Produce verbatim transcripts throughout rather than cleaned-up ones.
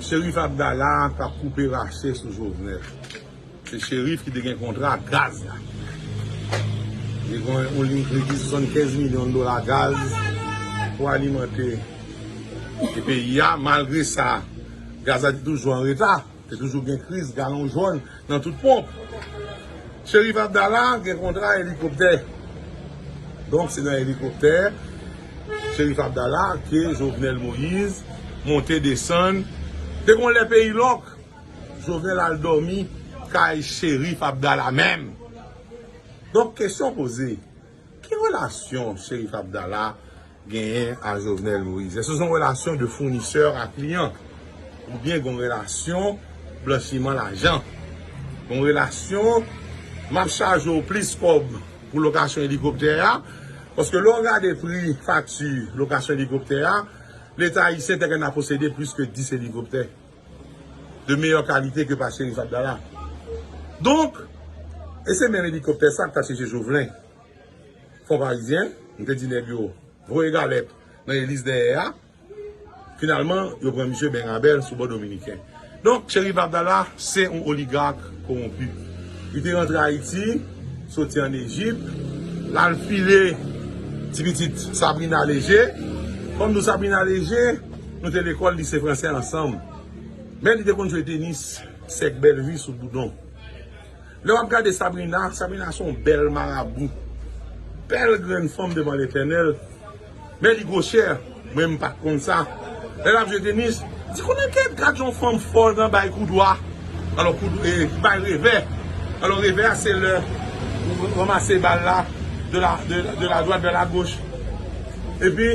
Cherif Abdallah k ap koupe rache sou Jovenel. Se Cherif ki te gen kontra gaz la. Li gen yon liy kredi swasannkenz milyon dola gaz pou alimante peyi a. Malgre sa, gaz la te toujou an reta. Te toujou gen kriz galon jòn nan tout ponp. Cherif Abdallah gen kontra elikoptè. Donk, se nan elikoptè Cherif Abdallah ke Jovenel Moïse monte desann. Te gon lè peyi lòk, Jovenel al dòmi kay Cherif Abdallah menm. Donk, kesyon poze, ki relasyon Cherif Abdallah genyen a Jovenel Moïse? Èske se yon relasyon de founisè a kliyan? Oubyen gen yon relasyon blanchiman lajan? Gen yon relasyon, m ap chaje w plis kòb pou lokasyon elikoptè a, paske lè w gade pri fakti lokasyon elikoptè a, Leta ayisyen te gen a posede plis ke dis elikoptè de meyè kalite ke pa Cherif Abdallah. Donk, e se menm elikoptè sa k t ap chèche Jovenel. Fon Parizyen, m te di nèg yo, voye galèt nan Eliz dèyè a. Finalman, yo pran misye Bènabèl sou bò dominiken. Donk, Cherif Abdallah se yon oligak kowonpi. Li te rantre Ayiti, soti ann Ejip, l al file ti pitit Sabrina Léger. Kòm nou Sabrina Léger, nou te lekòl lise fransè ansanm. Men li te konn jwe tenis sèk Bèlvi sou Boudon. Lè w ap gade Sabrina, Sabrina se yon bèl marabou. Bèl grenn fanm devan Letènèl. Men li gwochè. Mwen, m pa t konn sa. Lè l ap jwe tenis, di konnen kèt gad yon fanm fò nan bay kou dwa. Alò, kou dwa, e, bay revè. Alò, revè a, se lè ou ranmase bal la de la, de, de la droite vers la gauche. Epi,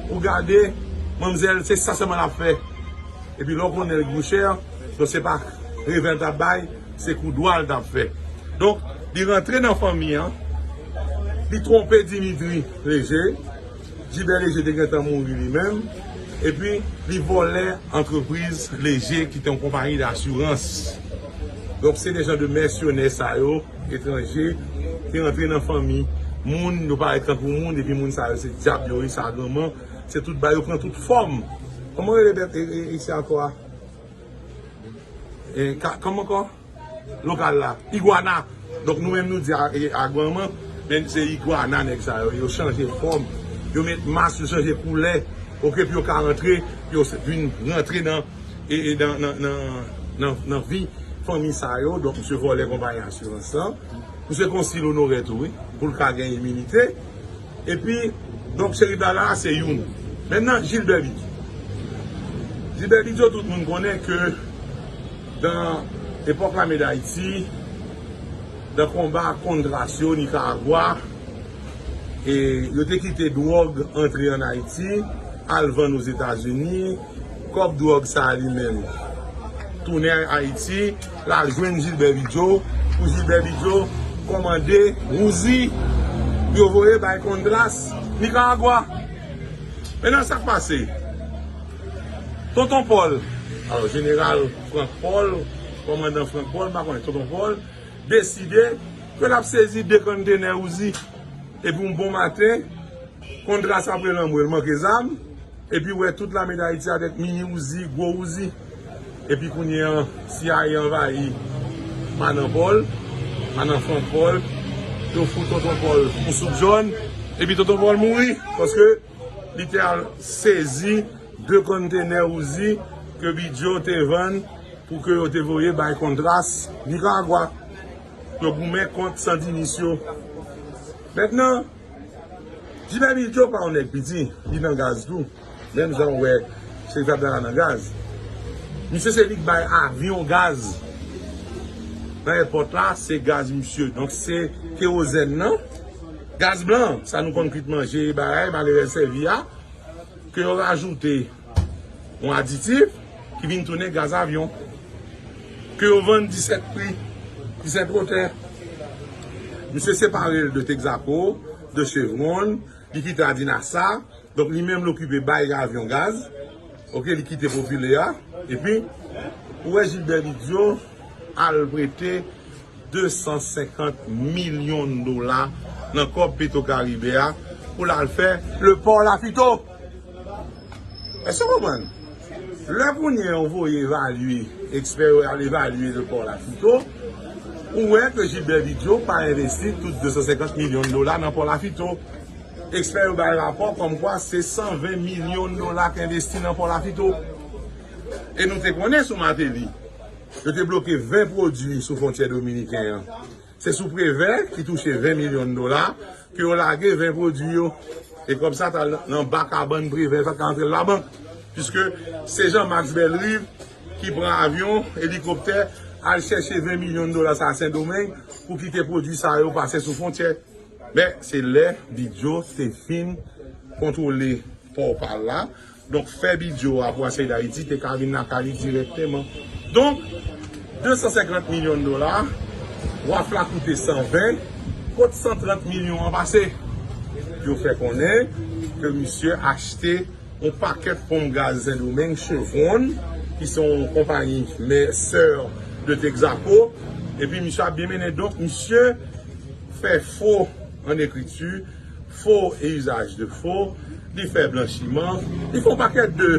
ou gade, manmzèl, se sa sèlman l ap fè. Epi lè w konnen l gwochè, donk se pa revè l t ap bay, se kou dwa l t ap fè. Donk, li rantre nan fanmi an, li twonpe Dimitri Léger, Gilbert Léger te gentan mouri li menm, epi li vòlè antrepriz Léger ki te yon konpayi dasirans. Donk, se de jan de mèsyonè sa yo, etranje, ki rantre nan fanmi moun, yo parèt tankou moun, epi moun sa yo se dyab yo ye, sagranman, se tout bagay, yo pran tout fòm. Kòman rele bèt, e, e, isi ankò a? E, ka, kòman ankò? Lokal la. Igwana. Donk nou menm nou di a, e, agranman, men se igwana nèg sa yo. Yo chanje fòm. Yo met mas, yo chanje koulè. Oke, pou yo ka rantre, pou yo se, vin rantre nan, e, e, nan, nan, nan, nan, nan vi fanmi sa yo. Donk, misye vòlè konpayi asirans lan. Misye konsil onorè tou, wi. Pou l ka gen iminite. Epi, donk, Cherif Abdallah se youn. Mentnan, Gilbert Bidjo. Gilbert Bidjo, tout moun konnen ke dan epòk Lame Dayiti, dan konba Contras yo Nikaragwa, e yo te kite dwòg antre ann Ayiti, al vann Ozetazini, kòb dwòg sa a li menm tounen Ayiti, l al jwenn Gilbert Bidjo, pou Gilbert Bidjo kòmande Wouzi pou yo voye bay Contras Nikaragwa. Mentnan, sa k pase? Tonton Pòl, alò, jeneral Frank Pòl, kòmandan Frank Pòl, m pa konnen, Tonton Pòl, deside ke l ap sezi de konntenè Wouzi. Epi yon bon maten, Contras ap rele anmwe l manke zam, epi wè tout Lame Dayiti avèk mini Wouzi, gwo Wouzi. Epi kounye an, C I A anvayi Madan Pòl, Madan Frank Pòl, yo fout Tonton Pòl yon soup jòn, epi Tonton Pòl mouri, paske li te al sezi de konntenè Wouzi ke Bidjo te vann pou ke yo te voye bay Contras Nikaragwa. Yo goumen kont sandinis yo. Mentnan, Gilbert Bidjo pa yon nèg piti, li nan gaz tou. Menm jan w wè Cherif Abdallah nan gaz. Misye se li k bay avyon gaz. Nan èpòt la, se gaz misye. Donk, se kewozèn nan, gaz blan, sa nou konn kwit manje, bagay, malerèz sèvi a, ke yo rajoute yon aditif ki vin tounen gaz avyon. Ke yo vann disèt pri, disèt wotè. Misye separe l de Texaco, de Chevron, li kite Adinasa. Donk, li menm, l okipe bay avyon gaz. Oke, li kite Popilè a. Epi, ou wè Gilbert Bidjo al prete de san senkant milyon dola nan kòb Petro Caribe a pou l al fè le pò Lafito. Èske w konprann? Lè kounye a ou voye evalye, ekspè yo al evalye le port Lafito, ou wè ke Gilbert Bidjo pa envesti tout de san senkant milyon dola nan port Lafito. Ekspè yo bay rapò kòmkwa se san ven milyon dola k envesti nan port Lafito. E nou te konnen sou Martelly, yo te bloke ven pwodui sou fwontyè dominiken an. Se sou Prevè ki touche ven milyon dola ke yo lage ven pwodui yo. E kòb sa t al nan ba kabann Prevè, li pa t ka antre nan labank. Piske se Jean Max Bellerive ki pran avyon, elikoptè, al chèche ven milyon dola sa a Sendomeng pou kite pwodui sa yo pase sou fwontyè. Men se lè Bidjo te fin kontwole pò pa l la. Donk, fè Bidjo a pou Asyèt Dayiti te ka vin lakay li dirèkteman. Donk, de san senkant milyon dola, waf la koute san ven, kot san trant milyon an pase? Yo fè konnen ke misye achte yon pakèt ponp gaz Sendomeng, Chevron, ki se yon konpayi mè sè de Texaco, epi misye ap byen mennen. Donk, misye fè fo an ekriti, fo e usage de faux, li fè blanchiman, li fè yon pakèt de,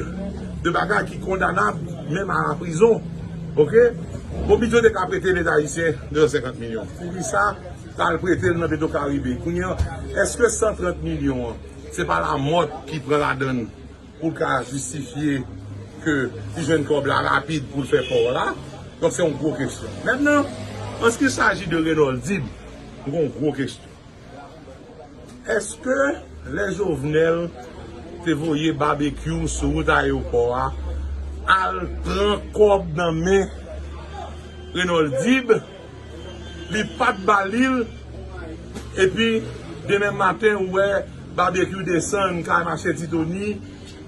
de bagay ki kondanab, menm a la prizon. Oke? Bon, Bidjo te ka prete Leta ayisyen de san senkant milyon. Poukisa l al prete l nan Petro Caribe? Kounye a, èske san trant milyon an, se pa Lamòt ki pran ladann pou l ka jistifye ke li jwenn kòb la rapid pou l fè pò la? Donk, se yon gwo kesyon. Mentnan, an ce qui s'agit de Renold Dib, m gen yon gwo kesyon. Èske lè Jovenel te voye Babekyou sou wout ayewopò a, al pran kòb nan men Renold Dib, li pa t ba li l, epi demen maten ou wè Babekyou desann kay Mache Titoni,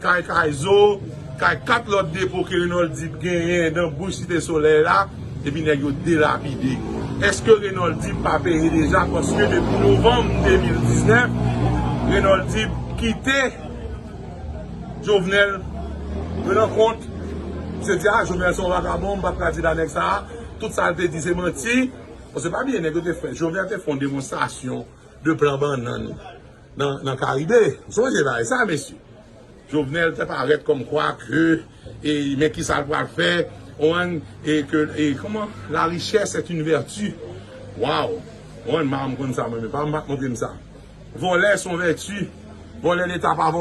kay Kayzo, kay kat lòt depo ke Renold Dib genyen nan bouch Site Solèy la, epi nèg yo delapide. Èske Renold Dib pa peye deja? Paske depi novanm de mil diznèf, Renold Dib kite Jovenel. Yo nan kont, se di, a, Jovenel se yon vagabon, m pa t ka di la nèg sa a, tout sa l te di se manti. Bon, se pa byen nèg yo te fè. Jovenel te fè yon demonstrasyon de plan bannann nan, nan Karibe. Sonje bagay sa, mesye. Jovenel te parèt kòmkwa ke, e, men kisa l pral fè, on, e ke, e, kòman? La richesse est une vertu. Waw! On, m pa konn sa, mwen, men pa m pa t montre m sa. Vòlè se yon vèti. Vòlè Leta pa vòlè.